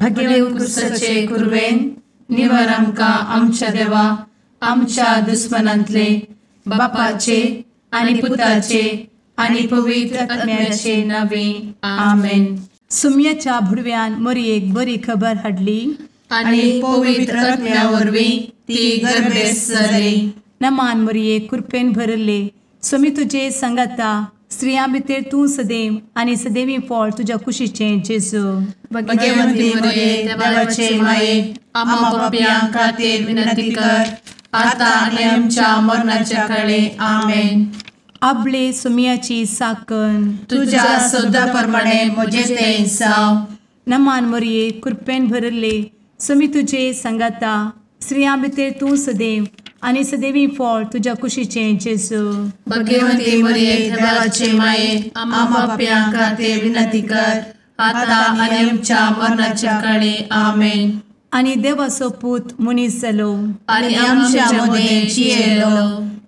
भगेव कुरवेन निवर आमकां आमच्या देवा आमच्या दुस्मनांतले बापाचे आनी पुताचे आनी पवित्र आत्म्याचे नावे आमेन. सुम्याच्या भुडव्यान मोरयेक बरी खबर हाडली आनी पवित्र आत्म्या वरवीं ती गर्भेस्त जाली. नमान मोरये, कृपेन भरले, स्वामी तुजे संगाता, स्त्रियां भितर तूं सदैव आनी सदैवी फळ तुज्या कुशीचें जेजू. भगवंती मोरये, देवाचे माये, आम्हा पापयां खातीर विनंती कर आता आनी आमच्या मरणाच्या काळे. आमेन. आपले सुम्याची साकन तुज्या सदा प्रमाणे म्हजें तें जावं. नमान मोरये, कृपेन भरले, स्वामी तुजे संगाता, स्त्रियां भितर तूं सदैव आनी सदैवी फळ तुज्या कुशीचें जेजू. भगवंती मोरये, देवाचे माये, आम्हा पापयां खातीर विनंती कर आता आनी आमच्या मरणाच्या काळे. आमेन. आनी देवाचो पूत मनीस जालो आनी आमच्या मदें जियेलो.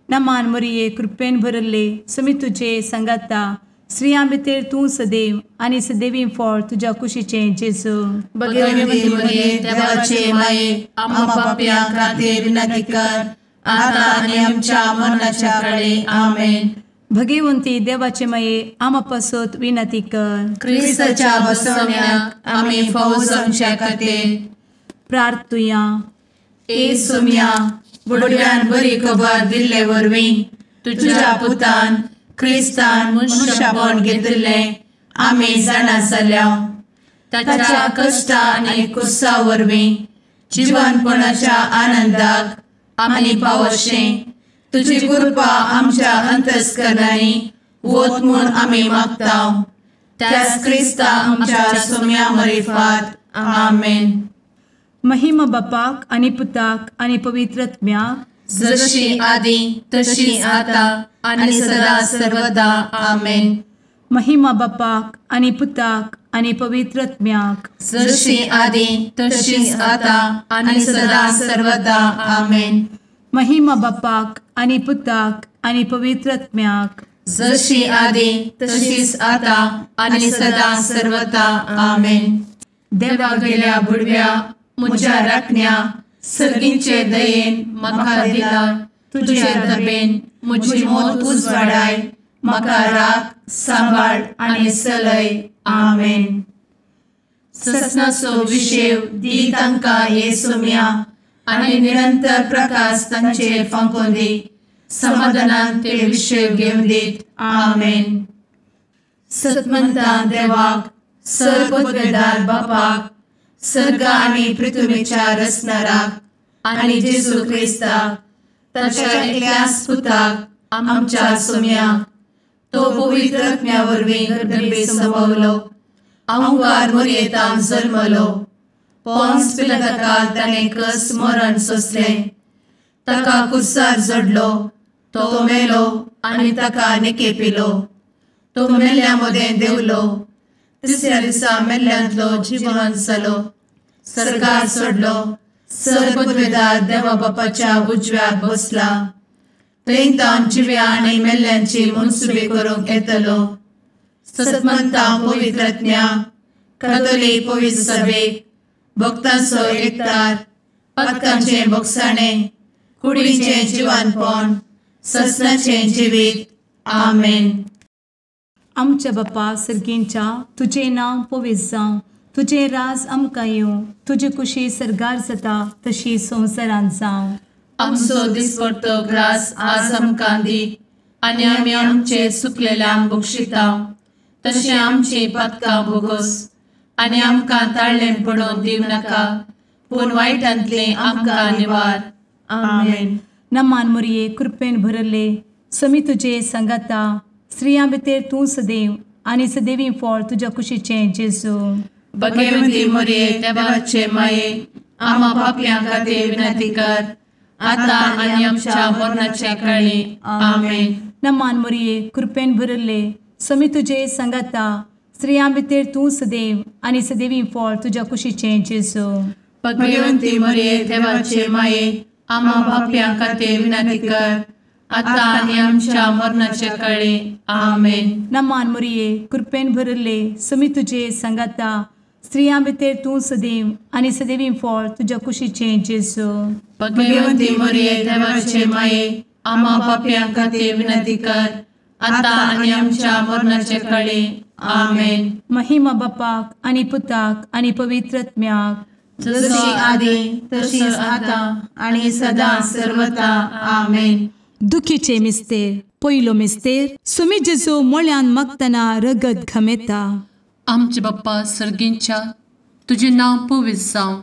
नमान मोरये, कृपेन भरले, स्वामी तुजे संगाता, स्त्रियां भितर तूं सदैव आनी सदैवी फळ तुज्या कुशीचें जेजू. भगवंती मोरये, देवाचे माये, आम्हा पापयां खातीर विनंती कर आता आनी आमच्या मरणाच्या काळे. आमेन. भगवंती देवाचे माये, आम्हा पासत विनंती कर. क्रिस्ताच्या बसवण्याक आमी फावो जावच्या खातीर प्रार्थुया. ए सुम्या, बुडव्यान बरी खबर दिल्ले वरवीं तुज्या पुतान क्रिस्तान मनशापण घेतिल्लें आमी जाणा जाल्या. ताच्या कश्टा आनी कुसा वरवीं जिवनपणाच्या आनंदाक आमी पावशें तुजी कृपा आमच्या अंतस्करणांनी वत म्हूण आमी मागता. त्याच क्रिस्ता आमच्या सुम्या मरिफात. आमेन. महिमा बापाक आनी पुताक आनी पवित्र आत्म्याक, जशी आदी तशी आता आनी सदा सर्वदा. आमेन. महिमा बापाक आनी पुताक आनी पवित्र आत्म्याक, जशी आदी तशी आता आनी सदा सर्वदा. आमेन. महिमा बापाक आनी पुताक आनी पवित्र आत्म्याक, जशी आदी तशीच आता आनी सदा सर्वदा. आमेन. देवा गेल्या बुडव्या म्हज्या राखण्या सर्गींचे दयेन म्हाका दिला तुजे दबेन म्हजी मोत उजवाडाय, म्हाका राख सांबाळ आनी चलय. आमेन. ससनाचो विशेव दी तांकां हे सुम्या आनी निरंतर प्रकाश तांचेर फांकोवन दी, समाधानान ते विशेव घेवन दीत. आमेन. सतमंता देवाक, सर्वपदवेदार बापाक, सर्ग आनी पृथ्वीच्या रचणाराक आनी जेजू क्रिस्ताक ताच्या एकल्याच पुताक आमच्या सुम्याक, तो पवित्र आत्म्या वरवीं गर्भे संभवलो, अहंकार मोरयेतान जल्मलो, पोन्स पिलाताकाल ताणें कस मरण सोंसलें, ताका कुर्सार जडलो, तो मेलो आनी ताका निकेपिलो, तो मेल्ल्या मदें देंवलो, तिसऱ्या दिसा मेल्ल्यांतलो जिवन जालो, सर्गार सोडलो, सर्वपदवेदार देवा बापाच्या उजव्याक बसला, थंय तावन जिव्या आनी मेल्ल्यांची मनसुबी करूंक येतलो. सतमंता पवित्र आत्म्या, कातोलीक पवित्र सभेक, भक्तांचो एकतार, पातकांचें भोगसाणें, कुडीचें जिवानपण, ससनाचें जिवीत. आमेन. आमच्या बापा सर्गींच्या, तुजें नांव पवित्र जावं, तुजें राज आमकां येवं, तुजी कुशी सर्गार जाता तशी संवसारांत जावं. आमचो दिसपडतो ग्रास आज आमकां दी आनी आमी आमचे सुकलेल्यांक बक्षिता तशें आमची पातकां भोगोस आनी आमकां ताळ्ळें पडोवन दिवं नाका, पूण वायटांतलें आमकां निवार. आमेन. नमान मोरये, कृपेन भरले, स्वामी तुजे संगाता, स्त्रियां भितर तूं सदैव आनी सदैवी फळ तुज्या कुशीचें जेजू. भगवंती मोरये, देवाचे माये, आम्हा पापयां खातीर विनंती कर आता आनी आमच्या मरणाच्या काळी. आमेन. नमान मोरये, कृपेन भरले, स्वामी तुजे संगाता, स्त्रियां भितर तूं सदैव आनी सदैवी फळ तुज्या कुशीचें जेजू. भगवंती मोरये, देवाचे माये, आम्हा पापयां खातीर विनंती कर आता आनी आमच्या मरणाच्या काळी. आमेन. नमान मोरये, कृपेन भरले, स्वामी तुजे संगाता, स्त्रियां भितर तूं सदैव आनी सदैवी फळ तुज्या कुशीचें जेजू. भगवंती मरिये देवाचे माये, आम्हा पापयां खातीर विनंती कर, आतां आनी आमच्या मरणाचे कळे. आमेन. महिमा बापाक आनी पुताक आनी पवित्र आत्म्याक, जशी आदी तशीच आतां आनी सदां सर्वता. आमेन. दुखीचे मिस्तेर. पयलो मिस्तेर, सुमी जेजू मोळ्यान मागतना रगत घमेता. आमचे बाप्पा सर्गींच्या, तुजें नांव पवित्र जावं,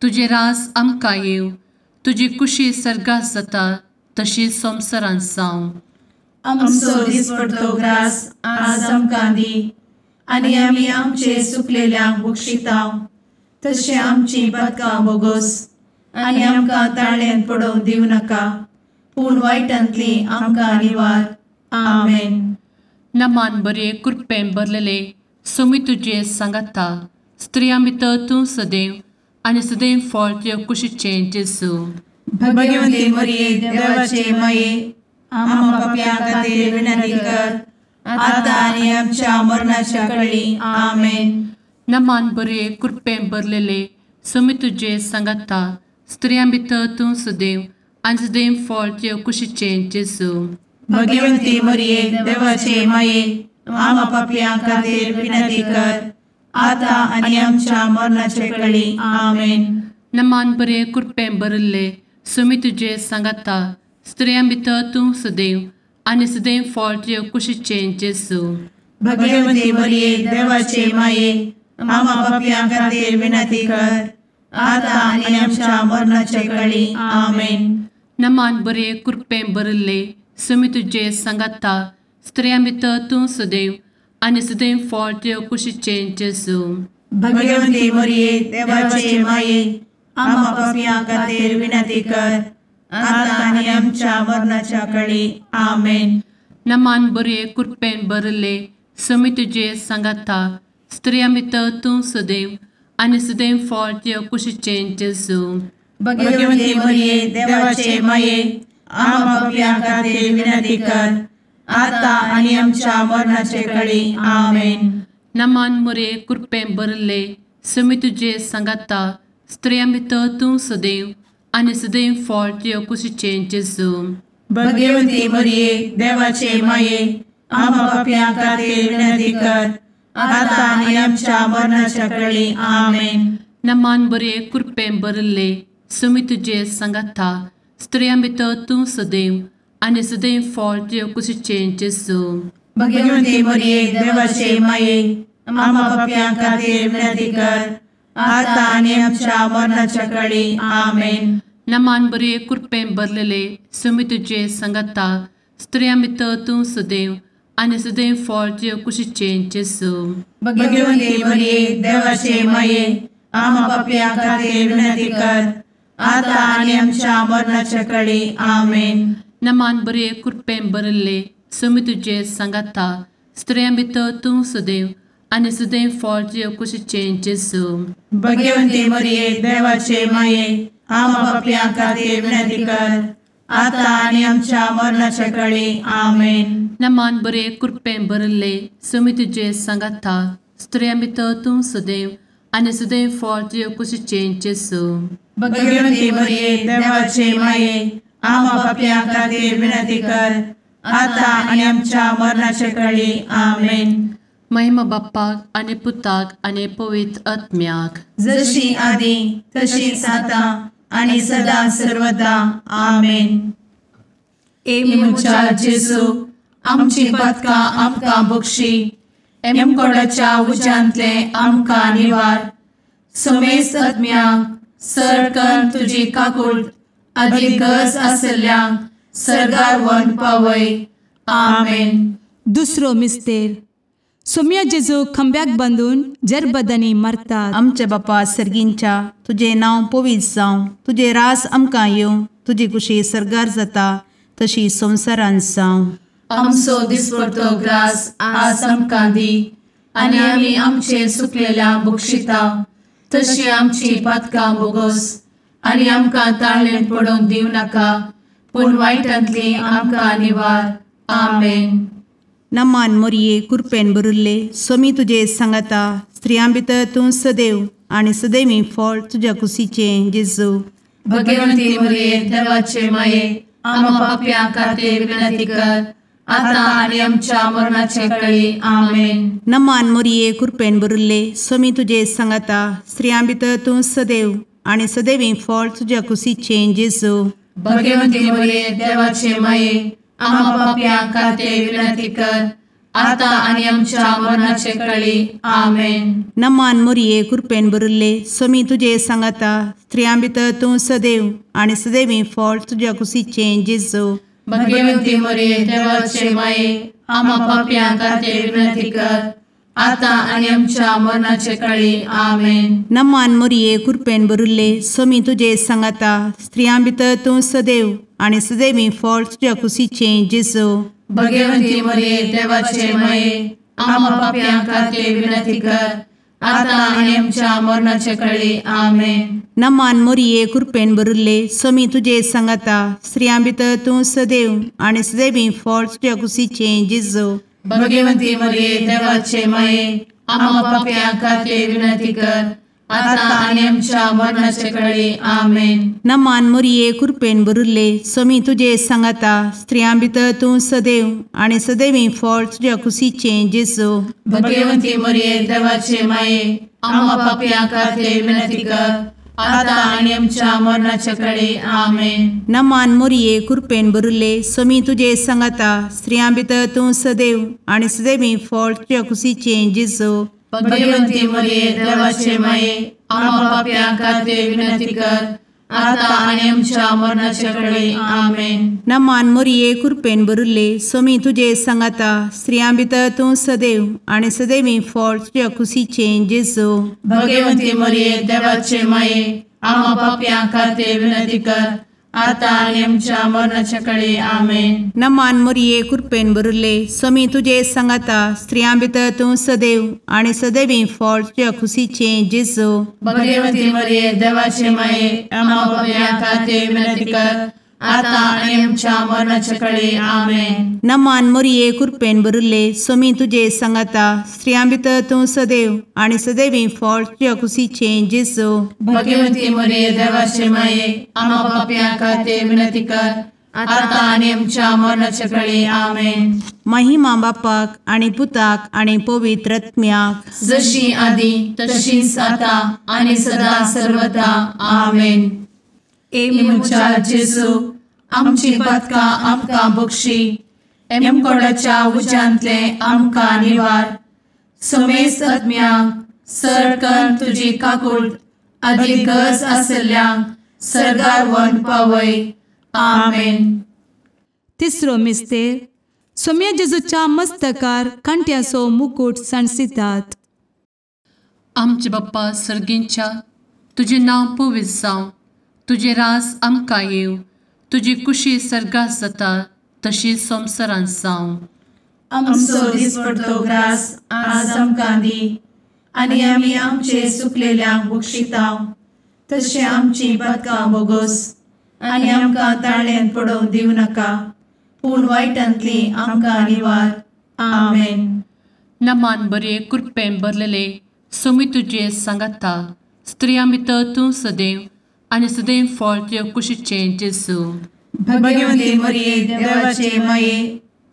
तुजें रास आमकां येवं, तुजी कुशी सर्गात जाता तशी संवसारांत जावं. आमचो दिसपडतो ग्रास आज आमकां दी, आनी आमी आमचे सुकलेल्यांक बक्षिता तशें आमची पातकां बोगोस, आनी आमकां ताळ्यान पडोवंक दिवं नाका, पूण वायटांतली आमकां निवार. आमेन. नमान बरे कृपेन भरलेले सोमी तुजे सांगाता, स्त्रियां भितर तूं सदैव आनी सदैव फळ तुज्या कुशीचें जेजू. भगवंती मरिये देवाचे माये, आम्हा पापयां खातीर विनंती कर, आतां आनी आमच्या मरणाच्या कळी. आमेन. नमान बरे कृपेन भरलेले सोमी तुजे सांगाता, स्त्रियां भितर तूं सदैव आनी सदैव फळ तुज्या कुशीचें जेजू. भगवंती मरिये देवाचे माये, आम्हा पापयां खातीर विनंती कर, आतां आनी आमच्या मरणाचे कळी. आमेन. नमान बरे कृपेन भरिल्ले सोमी तुजे सांगाता, स्त्रियां भितर तूं सदैव आनी सदैव फळ तुज्या कुशीचें जेजू. भगवंती मरिये देवाचे माये, आम्हा पापयां खातीर विनंती कर, आतां आनी आमच्या मरणाचे कळी. आमेन. नमान बरे कृपेन भरिल्ले सोमी तुजे सांगाता, स्त्रियां भितर तूं सदैव आनी सदैव फळ तुज्या कुशीचें जेजू. भगवंती मरिये देवाचे माये, आम्हा पापयां खातीर विनंती कर, आतां आनी आमच्या मरणाच्या कळी. आमेन. नमान बरे कृपेन भरिल्ले सोमी तुजे सांगाता, स्त्रियां भितर तूं सदैव आनी सदैव फळ तुज्या कुशीचें जेजू. भगवंती मरिये देवाचे माये, आम्हा पापयां खातीर विनंती कर, आतां आनी आमच्या मरणाचे कळी. आमेन. नमान मरिये कृपेन भरिल्ले सोमी तुजे सांगाता, स्त्रियां भितर तूं सदैव आनी सदैव फळ तुज्या कुशीचें जेजू. भगवंती मरिये देवाचे माये, आम्हा पापयां खातीर विनंती कर, आतां आनी आमच्या मरणाच्या कळी. आमेन. नमान बरे कृपेन भरिल्ले सोमी तुजे सांगाता, स्त्रियां भितर तूं सदैव आनी सदैव फळ तुज्या कुशीचें जेजू. भगवंती मरिये देवाचे माये, आम्हा पापयां खातीर विनंती कर, आतां आनी आमच्या मरणाच्या कळी. आमेन. नमान बरे कृपेन भरलेले सोमी तुजे सांगाता, स्त्रियां भितर तूं सदैव आनी सदैव फळ तुज्या कुशीचें जेजू. भगवंती मरिये देवाचे माये, आम्हा पापयां खातीर विनंती कर, आतां आनी आमच्या मरणाच्या कळी. आमेन. नमान बरे कृपेन भरिल्ले सोमी तुजे सांगाता, स्त्रियां भितर तूं सदैव आनी सदैव फळ तुज्या कुशीचें जेजू. भगवंती मरिये देवाचे माये, आम्हा पापयां खातीर विनंती कर, आतां आनी आमच्या मरणाच्या कळी. आमेन. नमान बरे कृपेन भरिल्ले सोमी तुजे सांगाता, स्त्रियां भितर तूं सदैव आनी सदैव फळ तुज्या कुशीचें जेजू. भगवंती मरिये देवाचे माये, आम्हा पापयां खातीर विनंती कर, आतां आनी आमच्या मरणाचे कळी. आमेन. महिमा बाप्पाक आनी पुताक आनी पवित्र आत्म्याक, जशी आदी तशीच आतां आनी सदां सर्वदा. आमेन. ए म्हज्या जेजू, आमची पातकां आमकां बक्षी, एमकोडाच्या उज्यांतले आमकां निवार, समेस्त आत्म्यांक सर तुजी काकूट आदी गरज आसल्ल्यांक सर्गार व्हरून पावय. आमेन. दुसरो मिस्तेर, सोम्या जेजू खंब्याक बांदून जरबदांनी मारतात. आमच्या बापा सर्गींच्या, तुजें नांव पवित्र जावं, तुजें रास आमकां येवं, तुजी कुशी सर्गार जाता तशी संवसारांत जावं. आमचो दिसपडतो ग्रास आज आमकां दी, आनी आमी आमचे सुकलेल्या बक्षिता तशी आमची पातकां बोगोस, आनी आमकां ताळ्ळेन पडोवंक दिवं नाका, पूण वायटांतली आमकां निवार. आमेन. नमान मोरये कृपेन भरिल्ले सोमी तुजे सांगाता, स्त्रियां भितर तूं सदैव आनी सदैवी फळ तुज्या कुशीचें जेजू। भगवंती मरिये देवाचे माये आम्हा पाप्यां खातीर विनंती कर आता आनी आमच्या मरणाचे वेळी। आमेन। नमान मोरये कृपेन भरिल्ले स्वामी तुजे सांगाता स्त्रियां भितर तूं सदैव आनी सदैवी फळ तुज्या कुशीचें जेजू। भगवंती मरिये देवाचे माये आम्हा पाप्यां खातीर विनंती कर आता आनी आमच्या मरणाचे वेळी। आमेन। नमान मोरये कृपेन भरिल्ले स्वामी तुजे सांगाता स्त्रियां भितर तूं सदैव आनी सदैवी फळ तुज्या कुशीचें जेजू। भगवंती मरिये देवाचे माये आम्हा पाप्यां खातीर विनंती कर आता आनी आमच्या मरणाचे वेळी। आमेन। नमान मोरये कृपेन भरिल्ले स्वामी तुजे सांगाता स्त्रियां भितर तूं सदैव आनी सदैवी फळ तुज्या कुशीचें जेजू। भगवंती मरिये देवाचे माये आम्हा पाप्यां खातीर विनंती कर आता आनी आमच्या मरणाचे वेळी। आमेन। नमान मोरये कृपेन भरिल्ले स्वामी तुजे सांगाता स्त्रियां भितर तूं सदैव आनी सदैवी फळ तुज्या कुशीचें जेजू। भगवंती मरिये देवाचे माये आम्हा पाप्यां खातीर विनंती कर आता आनी आमच्या मरणाचे वेळी। आमेन। नमान मोरये कृपेन भरिल्ले स्वामी तुजे सांगाता स्त्रियां भितर तूं सदैव आनी सदैवी फळ तुज्या कुशीचें जेजू। भगवंती मरिये देवाचे माये आम्हा पाप्यां खातीर विनंती कर आता आनी आमच्या मरणाचे वेळी। आमेन। नमान मोरये कृपेन भरिल्ले स्वामी तुजे सांगाता स्त्रियां भितर तूं सदैव आनी सदैवी फळ तुज्या कुशीचें जेजू। भगवंती मरिये देवाचे माये आम्हा पाप्यां खातीर विनंती कर आता आनी आमच्या मरणाचे वेळी। आमेन। नमान मोरये कृपेन भरिल्ले स्वामी तुजे सांगाता स्त्रियां भितर तूं सदैव आनी सदैवी फळ तुज्या कुशीचें जेजू। भगवंती मरिये देवाचे माये आम्हा पाप्यां खातीर विनंती कर आता आनी आमच्या मरणाचे वेळी। आमेन। नमान मोरये कृपेन भरिल्ले स्वामी तुजे सांगाता स्त्रियां भितर तूं सदैव आनी सदैवी फळ तुज्या कुशीचें जेजू। भगवंती मरिये देवाचे माये आम्हा पाप्यां खातीर विनंती कर आता आनी आमच्या मरणाचे वेळी। आमेन। नमान मोरये कृपेन भरिल्ले स्वामी तुजे सांगाता स्त्रियां भितर तूं सदैव आनी सदैवी फळ तुज्या कुशीचें जेजू। भगवंती मरिये देवाचे माये आम्हा पाप्यां खातीर विनंती कर आता आनी आमच्या मरणाचे वेळी। आमेन। महिमा बापाक आनी पुताक आनी पवित्र आत्म्याक, जशी आदी तशीच आता आनी सदा सर्वदा। आमेन। ए म्हज्या जेजू आमची पातकां आमकां बक्षी, एमकोडाच्या उज्यांतले आमकां निवार, समेस्त आत्म्यांक सरकन तुजी काकूट आदी गरज आशिल्ल्यांक सर्गार व्हरून पावय। आमेन। तिसरो मिस्तेर सोम्या जेजूच्या मस्तकार कांट्याचो मुकूट सांडसितात। आमचे बाप्पा सर्गींच्या तुजें नांव पवित्र जावं, तुजें राज आमकां येवं, तुजी कुशी सर्गात जाता तशी संवसारांत जावं। आमचो दिसपडतो ग्रास आज आमकां दी आनी आमी आमचे सुकलेल्यांक बक्षिता तशें आमची पातकां बोगोस आनी आमकां ताळ्यान पडोवंक दिवं नाका, पूण वायटांतली आमकां निवार। आमेन। नमान बरे कृपेन भरलेले स्वामी तुजे सांगाता स्त्रियां भितर तूं सदैव आनी सदैव फळ तुज्या कुशीचें जेजू। भगवंती मरिये देवाचे माये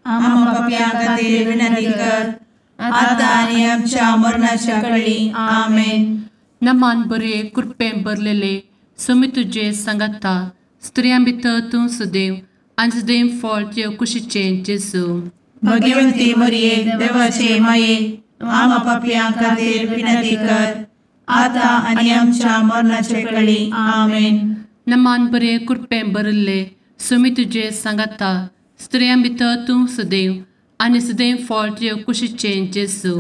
आम्हा पाप्यां खातीर विनंती कर आता आनी आमच्या मरणाच्या वेळी। आमेन। नमान बरे कृपेन भरलेले स्वामी तुजे सांगाता स्त्रियां भितर तूं सदैव आनी सदैव फळ तुज्या कुशीचें जेजू। भगवंती मरिये देवाचे माये आम्हा पाप्यां खातीर विनंती कर आता आनी आमच्या मरणाचे वेळी। आमेन। नमान बरे कृपेन भरिल्ले स्वामी तुजे सांगाता स्त्रियां भितर तूं सदैव आनी सदैव फळ तुज्या कुशीचें जेजू।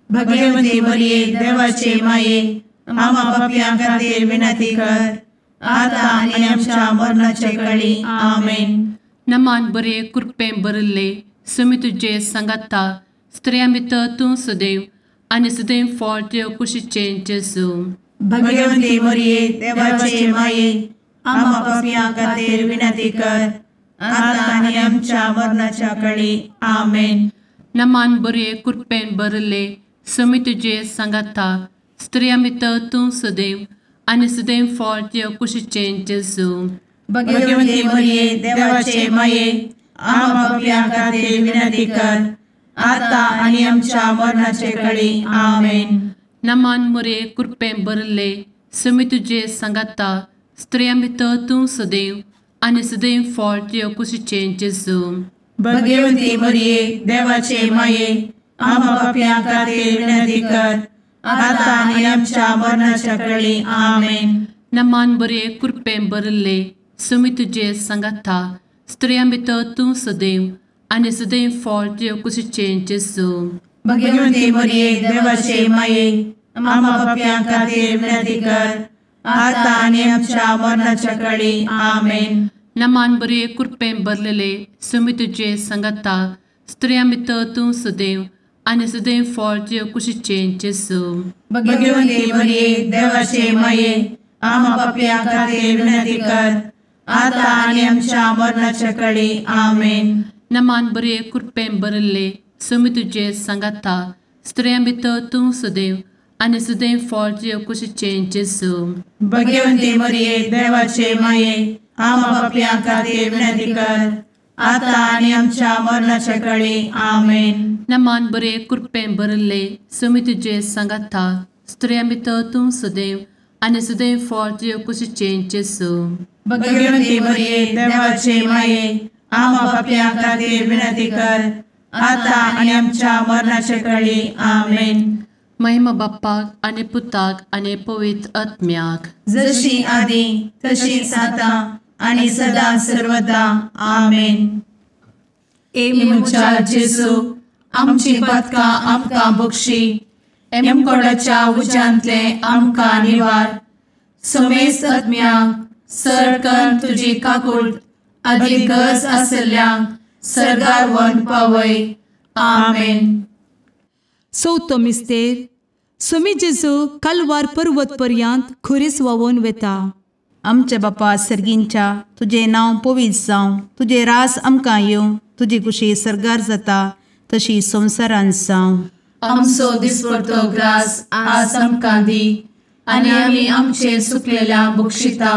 भगवंती मरिये देवाचे माये आम्हा पाप्यां खातीर विनंती कर आता आनी आमच्या मरणाचे वेळी। आमेन। नमान बरे कृपेन भरिल्ले स्वामी तुजे सांगाता स्त्रियां भितर तूं सदैव आनी सदैव फळ तुज्या कुशीचें जेजू। भगवंती मरिये देवाचे माये आम्हा पाप्यां खातीर विनंती कर आता आनी आमच्या मरणाच्या वेळी। आमेन। नमान बरे कृपेन भरिल्ले समी तुजे सांगाता स्त्रियां भितर तूं सदैव आनी सदैव फळ तुज्या कुशीचें जेजू. भगवती मरिये देवाचे माये आम्हा पाप्यां खातीर विनंती कर आता आनी आमच्या मरणाचे कळी. आमेन. नमान मोरये कृपेन भरिल्ले समी तुजे सांगाता स्त्रियां भितर तूं सदैव आनी सदैव फळ तुज्या कुशीचें जेजू. भगवती मरिये देवाचे माये आम्हा पाप्यां खातीर विनंती कर आता आनी आमच्या मरणाच्या कळी. आमेन. नमान बरे कृपेन भरिल्ले समी तुजे सांगाता स्त्रियां भितर तूं सदैव आनी सदैव फळ तुज्या कुशीचें जेजू. भगवती मरिये देवाचे माये आम्हा पाप्यां खातीर विनंती कर आता आनी आमच्या मरणाच्या कळी. आमेन. नमान बरे कृपेन भरलेले समी तुजे सांगाता स्त्रियां भितर तूं सदैव आनी सदैव फळ तुज्या कुशीचें जेजू. भगवती मरिये देवाचे माये आम्हा पाप्यां खातीर विनंती कर आता आनी आमच्या मरणाच्या कळी. आमेन. नमान बरे कृपेन भरिल्ले समी तुजे सांगाता स्त्रियां भितर तूं सदैव आनी सदैव फळ तुज्या कुशीचें जेजू. भगवती मरिये देवाचे माये आम्हा पाप्यां खातीर विनंती कर आता आनी आमच्या मरणाच्या कळी. आमेन. नमान बरे कृपेन भरिल्ले समी तुजे सांगाता स्त्रियां भितर तूं सदैव आनी सदैव फळ तुज्या कुशीचें जेजू. भगवती मरिये देवाचे माये आम्हा पाप्यां खातीर विनंती कर आता आनी आमच्या मरणाच्या कळी. आमेन. महिमा बाप्पाक आनी पुताक आनी पवित्र आत्म्याक, जशी आदी तशीच आता आनी सदा सर्वदा. आमेन. ए म्हज्या जेजू आमची पातकां आमकां बक्षी, एमकोडाच्या उज्यांतले आमकां निवार, समेस्त आत्म्यांक सरकन तुजी काकूट आदी गरज आसल्ल्यांक सरगार वन पावय. आमेन. चवथो मिस्तेर सुमी जेजू कालवार पर्वत पर्यंत खुरीस व्हांवून वेता. आमच्या बापा सर्गींच्या तुजें नांव पवित्र जावं, तुजें राज आमकां येवं, तुजी कुशी सर्गार जाता तशी संवसारांत जावं. आमचो दिसपडतो ग्रास आज आमकां दी आनी आमी आमचे सुकलेल्या बक्षिता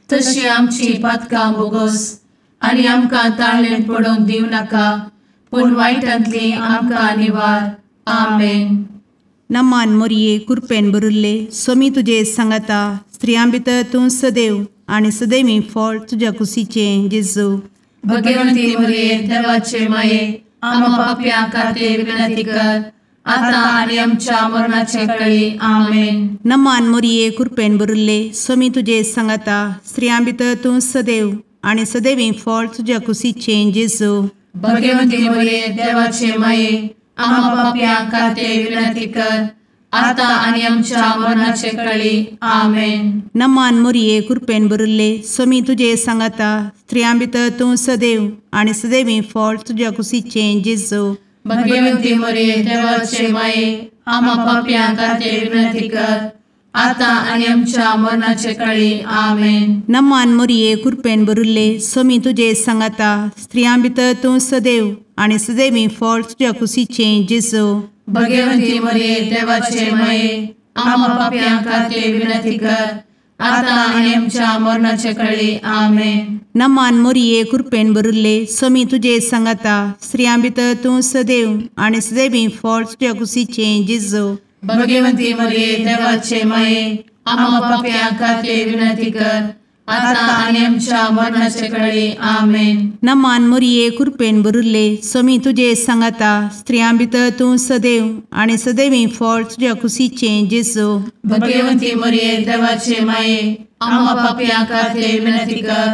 तशी आमची पातकां बोगोस आनी आमकां ताळेन पडोवंक दिवं नाका पूण वायटांतली आमकां निवार. आमेन. नमान मोरये कृपेन भरिल्ले सोमी तुजे सांगाता स्त्रियां भितर तूं सदैव आनी सदैवी फळ तुज्या कुशीचें जेजू. भगवंती मोरये देवाचे माये आम्हा पाप्यां खातीर विनंती कर आता आनी आमच्या मरणाचे कळी. आमेन. नमान मोरये कृपेन भरिल्ले सोमी तुजे सांगाता स्त्रियां भितर तूं सदैव आनी सदैवी फळ तुज्या कुशीचें जेजू. भगवंती मोरये देवाचे माये आम्हा पाप्यां खातीर विनंती कर आता आनी आमच्या मरणाचे कळी. आमेन. नमान मोरये कृपेन भरिल्ले सोमी तुजे सांगाता स्त्रियां भितर तूं सदैव आनी सदैवी फळ तुज्या कुशीचें जेजू. भगवंती मोरये देवाचे माये आम्हा पाप्यां खातीर विनंती कर आता आनी आमच्या मरणाचे कळी. आमेन. नमान मोरये कृपेन भरिल्ले सोमी तुजे सांगाता स्त्रियां भितर तूं सदैव आनी सदैवी फळ तुज्या कुशीचें जेजू. भगवंती मोरये देवाचे माये आम्हा पाप्यां खातीर विनंती कर आता आनी आमच्या मरणाचे कळी. आमेन. नमान मोरये कृपेन भरिल्ले सोमी तुजे सांगाता स्त्रियां भितर तूं सदैव आनी सदैवी फळ तुज्या कुशीचें जेजू. भगवंती मोरये देवाचे माये आम्हा पाप्यां खातीर विनंती कर आता आनी आमच्या मरणाचे कळी. आमेन. नमान मोरये कृपेन भरिल्ले सोमी तुजे सांगाता स्त्रियां भितर तूं सदैव आनी सदैवी फळ तुज्या कुशीचें जेजू. भगवंती मोरये देवाचे माये आम्हा पाप्यां खातीर विनंती कर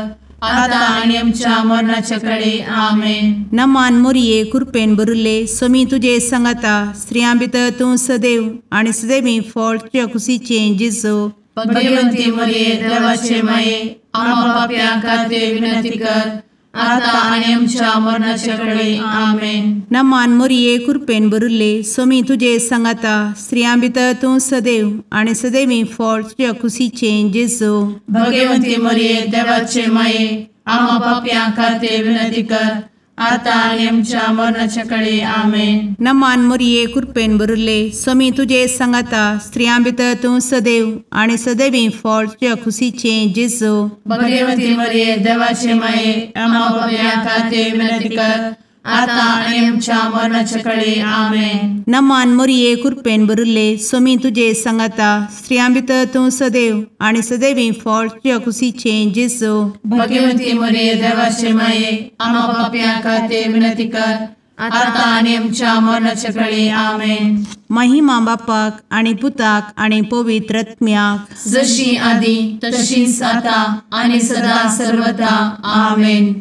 आता आनी आमच्या मरणाचे कळी. आमेन. नमान मोरये कृपेन भरिल्ले सोमी तुजे सांगाता स्त्रियां भितर तूं सदैव आनी सदैवी फळ तुज्या कुशीचें जेजू. भगवंती मोरये देवाचे माये आम्हा पाप्यां खातीर विनंती कर आता आनी आमच्या मरणाचे कळी. आमेन. नमान मोरये कृपेन भरिल्ले सोमी तुजे सांगाता स्त्रियां भितर तूं सदैव आनी सदैवी फळ तुज्या कुशीचें जेजू. भगवंती मोरये देवाचे माये आम्हा पाप्यां खातीर विनंती कर आतां आनी आमच्या मरणाच्या कळे. आमेन. नमान मोरये कृपेन भरिल्ले, स्वामी तुजे सांगाता, स्त्रियां भितर तूं सदैव आनी सदैवी फळ तुज्या खुशीचें जेजू. भगवती मरिये देवाचे माये, आम्हा पाप्यां खातीर विनंती कर, आतां आनी आमच्या मरणाच्या कळे. आमेन. नमान मोरये कृपेन भरिल्ले, स्वामी तुजे सांगाता, स्त्रियां भितर तूं सदैव आनी सदैवी फळ तुज्या खुशीचें जेजू. भगवती मरिये देवाचे माये, आम्हा पाप्यां खातीर विनंती कर, आतां आनी आमच्या मरणाच्या कळे. आमेन. महिमा बापाक आनी पुताक आनी पवित्र आत्म्याक, जशी आदी तशीच आतां आनी सदा सर्वदा. आमेन.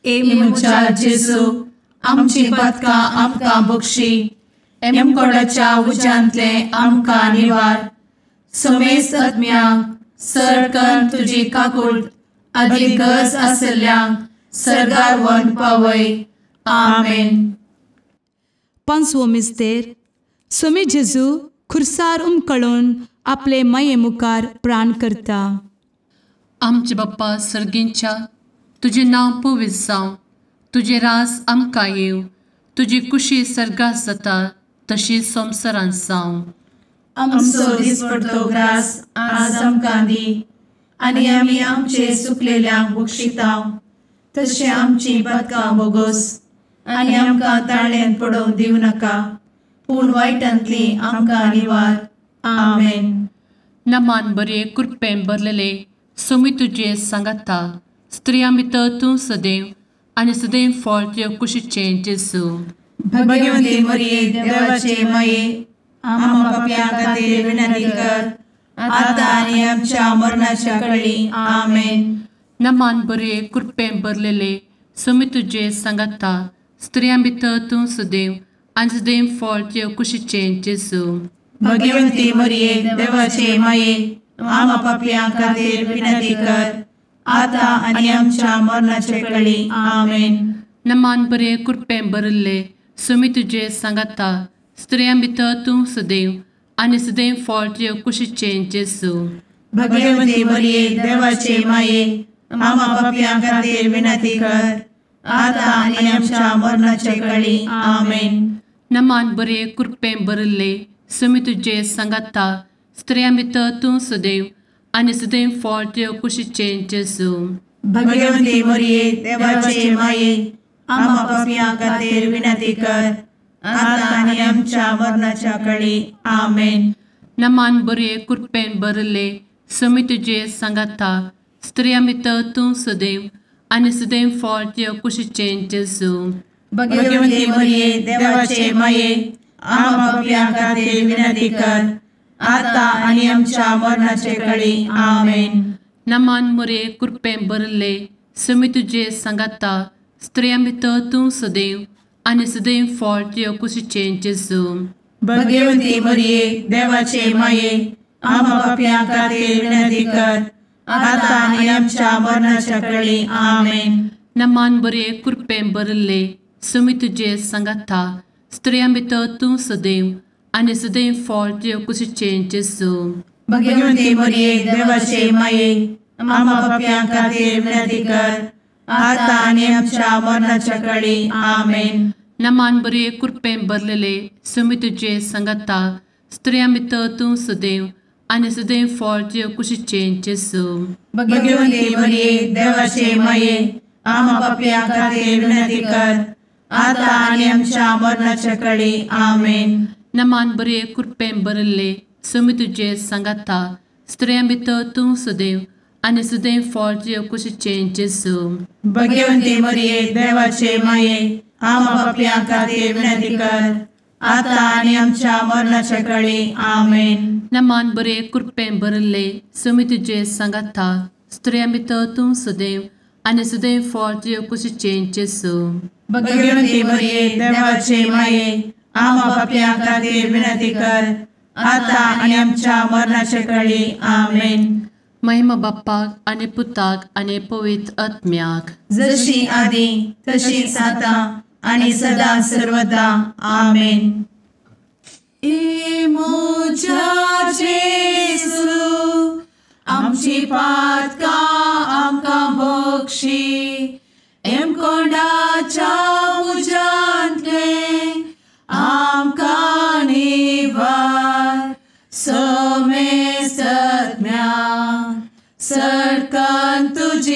ए म्हज्या जेजू, आमची पातकां आमकां बक्षी, एमकोडाच्या उज्यांतले आमकां निवार, समेस्त आत्म्यांक सरकन तुजी काकूट आदी गरज आशिल्ल्यांक सर्गार व्हरून पावय. आमेन. पांचवो मिस्तेर. स्वामी जेजू खुर्सार उमकळून आपले माये मुखार प्राण करता. आमचे बाप्पा सर्गींच्या, तुजें नांव पवित्र जावं, तुजें राज आमकां येवं, तुजी कुशी सर्गात जाता तशी संवसारांत जावं. आमचो दिसपडतो ग्रास आज आमकां दी, आनी आमी आमचे चुकलेल्यांक बक्षिता तशें आमची पातकां बोगोस, आनी आमकां ताळ्यांत पडोवंक दिवं नाका, पूण वायटांतली आमकां निवार. आमेन. नमान बरे कृपेन भरलेले, स्वामी तुजे सांगाता, स्त्रियां भितर तूं सदैव आनी सदैव फळ तुज्या कुशीचें जेजू. भगवती मरिये देवाचे माये, आम्हा पाप्यां खातीर विनंती कर, आतां आनी आमच्या मरणाच्या कळी. आमेन. नमान बरे कृपेन भरलेले, स्वामी तुजे सांगाता, स्त्रियां भितर तूं सदैव आनी सदैव फळ तुज्या कुशीचें जेजू. भगवती मरिये देवाचे माये, आम्हा पाप्यां खातीर विनंती कर, आतां आनी आमच्या मरणाचे कळी. आमेन. नमान बरे कृपेन भरिल्ले, स्वामी तुजे सांगाता, स्त्रियां भितर तूं सदैव आनी सदैव फळ तुज्या कुशीचें जेजू. भगवती मरिये देवाचे माये, आम्हा पाप्यां खातीर विनंती कर, आतां आनी आमच्या मरणाचे कळी. आमेन. नमान बरे कृपेन भरिल्ले, स्वामी तुजे सांगाता, स्त्रियां भितर तूं सदैव आनी सदैव फळ तुज्या कुशीचें जेजू. भगवती मरिये देवाचे माये, आम्हा पाप्यां खातीर विनंती कर, आतां आनी आमच्या मरणाच्या कळी. आमेन. नमान बरे कृपेन भरिल्ले, स्वामी तुजे सांगाता, स्त्रियां भितर तूं सदैव आनी सदैव फळ तुज्या कुशीचें जेजू. भगवती मरिये देवाचे माये, आम्हा पाप्यां खातीर विनंती कर, आतां आनी आमच्या मरणाचे कळी. आमेन. नमान मरिये कृपेन भरिल्ले, स्वामी तुजे सांगाता, स्त्रियां भितर तूं सदैव आनी सदैव फळ तुज्या कुशीचें जेजू. भगवती मरिये देवाचे माये, आम्हा पाप्यां खातीर विनंती कर, आतां आनी आमच्या मरणाच्या कळी. आमेन. नमान बरे कृपेन भरिल्ले, स्वामी तुजे सांगाता, स्त्रियां भितर तूं सदैव आनी सदैव फळ तुज्या कुशीचें जेजू. भगवती मरिये देवाचे माये, आम्हा पाप्यां खातीर विनंती कर, आतां आनी आमच्या मरणाच्या कळी. आमेन. नमान बरे कृपेन भरलेले, स्वामी तुजे सांगाता, स्त्रियां भितर तूं सदैव आनी सदैव फळ तुज्या कुशीचें जेजू. भगवती मरिये देवाचे माये, आम्हा पाप्यां खातीर विनंती कर, आतां आनी आमच्या मरणाच्या कळी. आमेन. नमान बरे कृपेन भरिल्ले, स्वामी तुजे सांगाता, स्त्रियां भितर तूं सदैव आनी सदैव फळ तुज्या कुशीचें जेजू. भगवती मरिये देवाचे माये, आम्हा पाप्यां खातीर विनंती कर, आतां आनी आमच्या मरणाच्या कळी. आमेन. नमान बरे कृपेन भरिल्ले, स्वामी तुजे सांगाता, स्त्रियां भितर तूं सदैव आनी सदैव फळ तुज्या कुशीचें जेजू. भगवती मरिये देवाचे माये, आम्हा पाप्यां खातीर विनंती कर, आतां आनी आमच्या मरणाच्या कळी. आमेन. महिमा बाप्पाक आनी पुताक आनी पवित्र आत्म्याक, जशी आदी तशीच आतां आनी सदा सर्वदा. आमेन. ए म्हज्या जेजू, आमची पातकां आमकां बक्षी, एमकोंडाच्या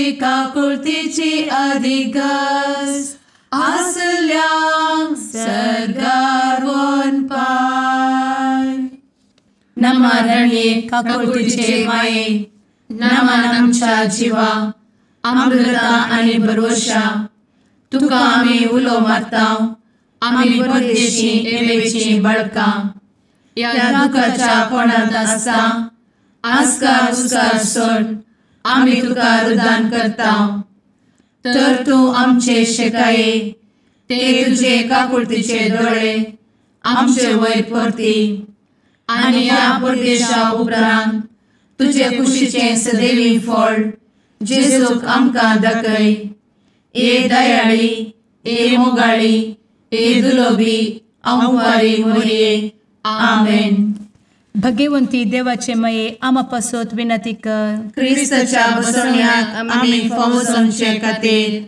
तुजी काकुळतीची अधिगस आसल्यांक सर्गार वनपाय. नमा रणये काकुळतीचे माये, नमन आमच्या जिवा, अमृता आनी भरवशा, तुका आमी उलो मारता, आमी परदेशी एवेची बळकां, ह्या दुखाच्या कोणांत आसता आस्कार उस्कार सोड आमी तुका रुदान करता. तर तूं आमचे शेकाये ते तुजे काकुळतीचे दोळे आमचे वयर परती आनी ह्या परदेशा उपरांत तुजे कुशीचें सदैवी फळ जेजूक आमकां दाखय. ए दयाळी, ए मोगाळी, ए दुलोबी अंवारी मोरये. आमेन. भगवंती देवाचे मये आमा पासत विनंती कर. क्रिस्ताच्या बसवण्याक आमी फावो जावचे खातीर.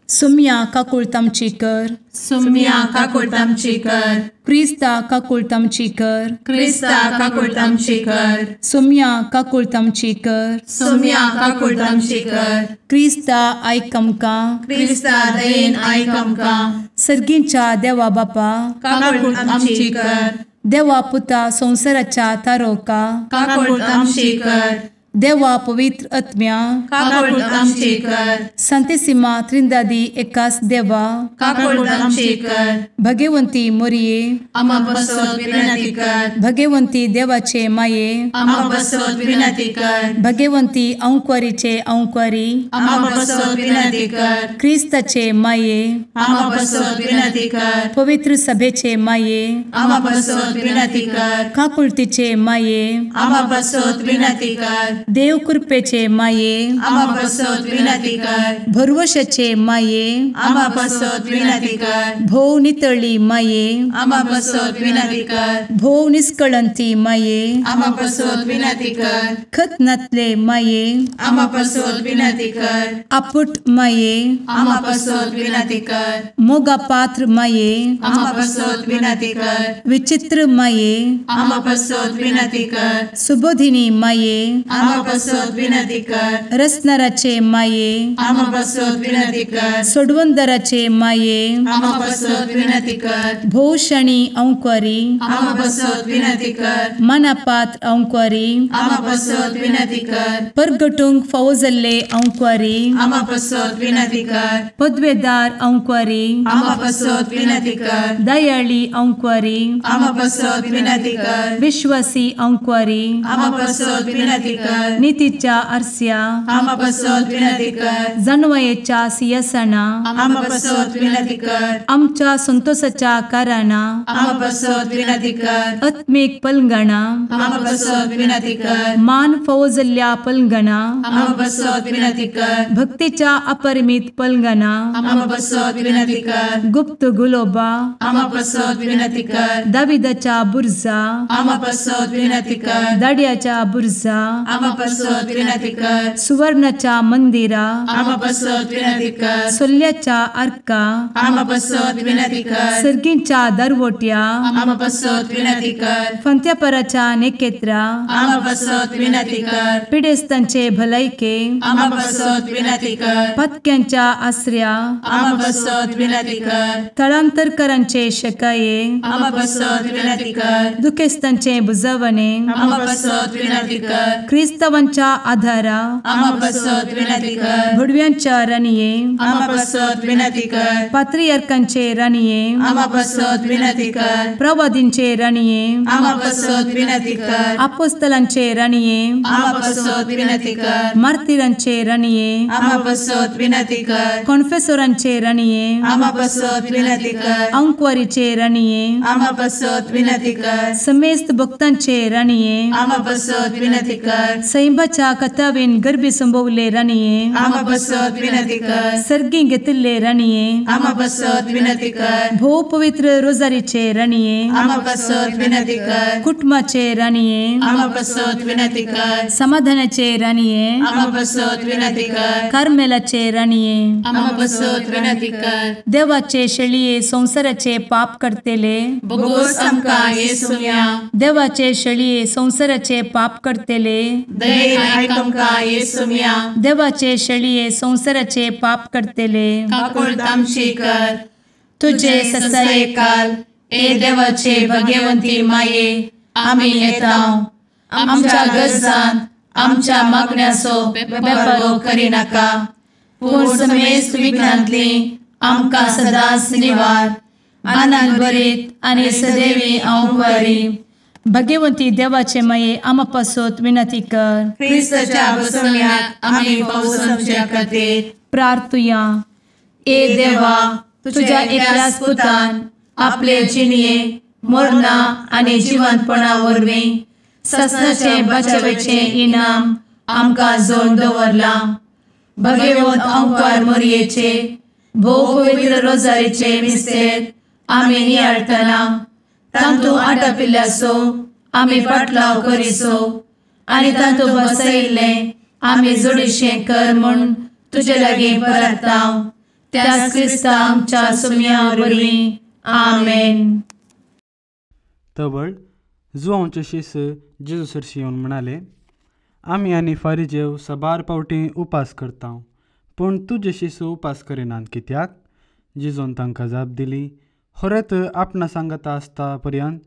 सुम्या काकुळट आमची कर. सुम्या काकुळट आमची कर. क्रिस्ता काकुळट आमची कर. क्रिस्ता काकुळट आमची कर. सुम्या काकुळट आमची कर. सुम्या काकुळट आमची कर. क्रिस्ता आयक आमकां. क्रिस्ता दयेन आयक आमकां. सर्गींच्या देवा बापा काकुळट आमची कर. देवा पुता संवसाराच्या तारोका काकुळट आमची कर. देवा पवित्र आत्म्या काकुळट आमची कर. संतेसिमा त्रिंदादी एकास देवा काकुळट आमची कर. भगवंती मोरये आमा पासत विनंती कर. भगवंती देवाचे माये आमा पासत विनंती कर. भगवंती अंकुरीचे अंकुरी आमा पासत विनंती कर. क्रिस्ताचे माये आमा पासत विनंती कर. पवित्र सभेचे माये आमा पासत विनंती कर. काकुळतीचे माये आमा पासत विनंती कर. देव कृपेचे माये आमा पासत विनंती कर. भरवशाचे माये आमा पासत विनंती कर. भोव नितळी माये आमा पासत विनंती कर. भोव निष्कळंती माये आमा पासत विनंती कर. खत नातले माये आमा पासत विनंती कर. आपुट माये आमा पासत विनंती कर. मोगा पात्र माये आमा पासत विनंती कर. विचित्र माये आमा पासत विनंती कर. सुबोधिनी माये आमा पासत विनंती कर. रसनाराचे माये आमा पासत विनंती कर. सोडवंदराचे माये आमा पासत विनंती कर. भोवशणी अंकुरी आमा पासत विनंती कर. मनापात्र अंकुरी आमा पासत विनंती कर. परगटूंक फावो जाल्ले अंकुरी आमा पासत विनंती कर. पदवेदार अंकुरी आमा पासत विनंती कर. दयाळी अंकुरी आमा पासत विनंती कर. विश्वासी अंकुरी आमा पासत विनंती कर. नितीच्या आरस्या आमा पासत विनंती कर. जानवयेच्या सिंहासना आमा पासत विनंती कर. आमच्या संतोषाच्या कारणा आमा पासत विनंती कर. आत्मीक पलंगणा आमा पासत विनंती कर. मान फावो जाल्ल्या पलंगणा आमा पासत विनंती कर. भक्तीच्या अपरिमित पलंगणा आमा पासत विनंती कर. गुप्त गुलोबा आमा पासत विनंती कर. दाविदाच्या बुर्जा आमा पासत विनंती कर. दाड्याच्या बुर्जा आमा पासत विनंती कर. सुवर्णाच्या मंदिरा आमा पासत विनंती कर. सोल्ल्याच्या आर्का आमा पासत विनंती कर. सर्गींच्या दरवट्या आमा पासत विनंती कर. फंत्यापराच्या नेकेत्रा आमा पासत विनंती कर. पिडेस्तांचे भलायके आमा पासत विनंती कर. पत्क्यांच्या आसऱ्या आमा पासत विनंती कर. थळांतरकरांचे शकाये आमा पासत विनंती कर. दुखेस्तांचे बुजवणे आमा पासत विनंती कर. क्रिस्तावांच्या आधारा आमा पासत विनंती कर. भुडव्यांच्या राणये आमा पासत विनंती कर. पात्रियार्कांचे राणये आमा पासत विनंती कर. प्रवादींचे राणये आमा पासत विनंती कर. आपोस्तलांचे राणये आमा पासत विनंती कर. मार्तिरांचे राणये आमा पासत विनंती कर. कॉन्फेसोरांचे राणये आमा पासत विनंती कर. अंकुवारीचे राणये आमा पासत विनंती कर. समेस्त भक्तांचे राणये आमा पासत विनंती कर. सैंबाच्या कथावेन गर्भी संभवले राणये आमा पासत विनंती कर. सर्गी घेतिल्ले राणये आमा पासत विनंती कर. भोव पवित्र रोजारीचे राणये आमा पासत विनंती कर. कुटुंबाचे राणये आमा पासत विनंती कर. समाधानाचे राणये आमा पासत विनंती कर. कार्मेलाचे राणये आमा पासत विनंती कर. देवाचे शेळये संवसाराचे पाप करतेले बोगोस आमकां येसुम्या देवाचे शेळये संवसाराचे पाप करतेले दयेन आयक आमकां येसुम्या. देवाचे शेळये संवसाराचे पाप करतले काकुळट आमची कर. तुजे ससायेकाल ए देवाचे भगवंती माये आमी येता आमच्या गरजान आमच्या मागण्याचो बेपर्वो करिनाका पूण समेस्त विघ्नांतली आमकां सदांच निवार. आनंद भरीत आनी सदैवी अंवकारी. भगवंती देवाचे माये आमा पासत विनंती कर. क्रिस्ताच्या बसवण्याक आमी पावसाच्या खातीर प्रार्थुया. ए देवा तुझ्या एकल्याच पुतान आपले जिणये मरणा आनी जिवंतपणा वरवीं ससनाचे बचावेचे इनाम आमकां जोड दवरलां. भगवंत अंकार मोरयेचे भोव पवित्र रोजारीचे मिस्तेर आमी नियाळटना तांतू आटापिल्ल्याचो आमी पाटलाव करिसो आनी तांतू बसयिल्लें आमी जोडीशें कर म्हूण तुजे लागीं परता त्याच क्रिस्ता आमच्या सुम्या वरवीं. आमेन. तवळ जुवांचे शीस जेजू सरशी येवन म्हणाले, आमी आनी फारिजेव सबार पावटी उपास करता पूण तुजे शीस उपास करिनात कित्याक? जेजून तांकां जाप दिली, होरेत आपणा सांगता आसता पर्यंत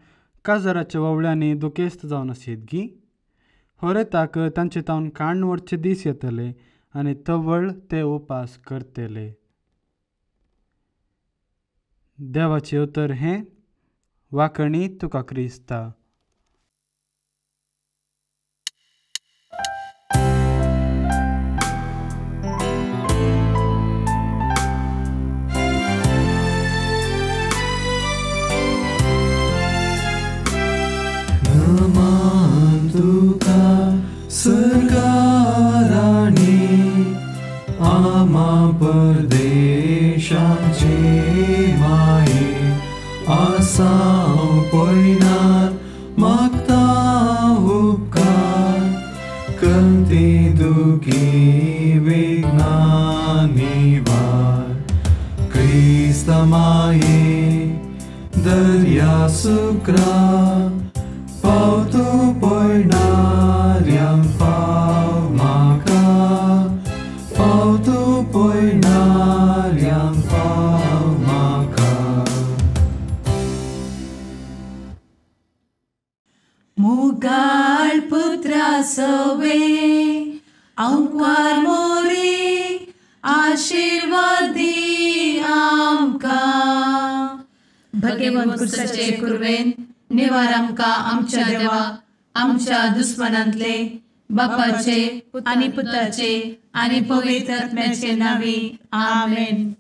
काजाराच्या ववळ्यांनी दुखेस्त जावन आसयत गी? होरेताक तांचे तावन काण व्हरचे दीस येतले आनी तवळ ते उपास करतले. देवाचें उतर हें. वाकणी तुका क्रिस्ता. नमन तुका सरकाराणी आमा परदेशाचे माये आसाव पयनार मागता उपकार कंती दुखी विघ्ना निवार. क्रिस्ता माये दर्या सुक्रा पावतो पयणाऱ्यांक पाव म्हाका पावतो पयणाऱ्यांक पाव म्हाका. मुगाळ पुत्रा सवे अंकार मोरे आशीर्वादी आमकां. भगवंत कुर्साचे कुर्वेन निवार आमकां आमच्या देवा आमच्या दुस्मनांतले बापाचे आनी पुताचे आनी पवित्र आत्म्याचे नांवी. आमेन.